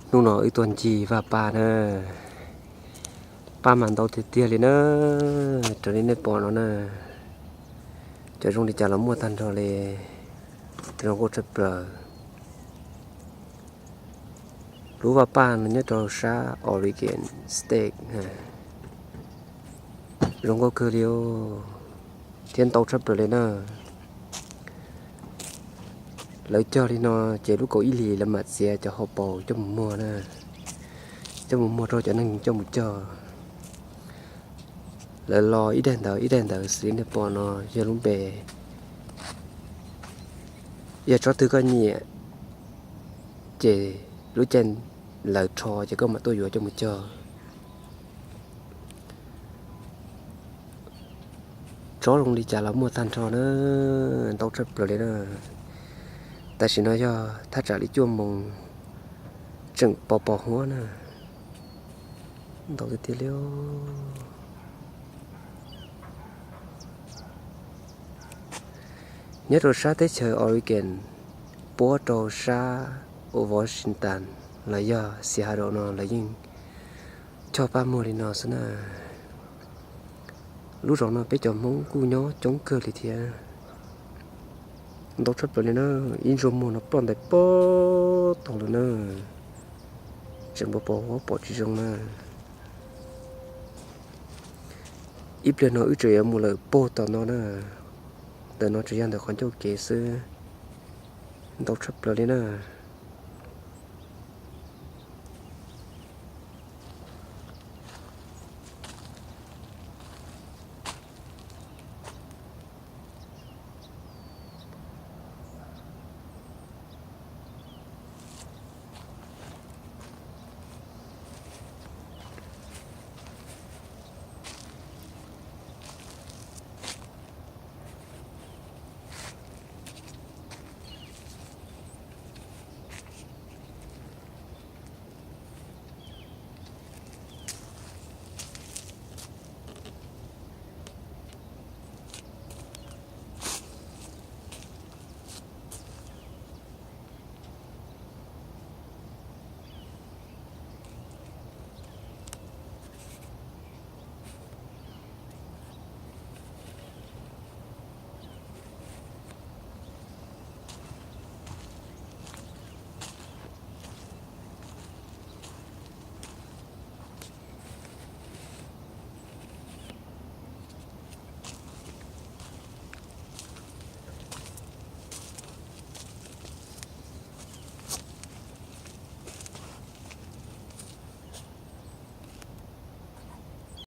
Hnub no wb tuaj ncig vaj paj na, paj mas ntau tiag tiag li na, raws li nej pom no na. Cov zoo li cas los muaj tag nrho li, zoo nkauj tshaj plaws. Lub vaj paj no nyob rau sab Oregon State, zoo nkauj kawg li thiab ntau tshaj plaws li na. Lawv cog li no ces lub kaum ib hlis lawv mam txiav cov hauv paus coj mus muag na, coj mus muag rau cov neeg coj mus cog. Lawv lo ib daim ntawv ib daim ntawv xws li nej pom no yog lub npe, yog tsob twg koj nyiam ces lub caij lawv rho ces koj mam tuaj yuav coj mus cog. Tsob zoo li cas los muaj tag nrho na, ntau tshaj plaws li na. Tam sim no yog thaj tsam li cuaj moos tseem pos pos huab na, ntau tiag tiag li. Nyob rau sab teb chaws Oregon, puab rau sab Washington los yog Seattle no lawv yeej cog paj muag li no xwb na. Lub zos no peb cov Hmoob kuj nyob coob kawg li thiab. Ntau tshaj plaws li na, ib ntsuag muag no ploj ntais pag tag lawm na, tseem pos pos huab pom tsis zoo na. Ib pliag no wb tseem yuav mus lawm puag tom no na, ntawm no tseem yog ntawm qhov ncauj kev xwb, ntau tshaj plaws li na.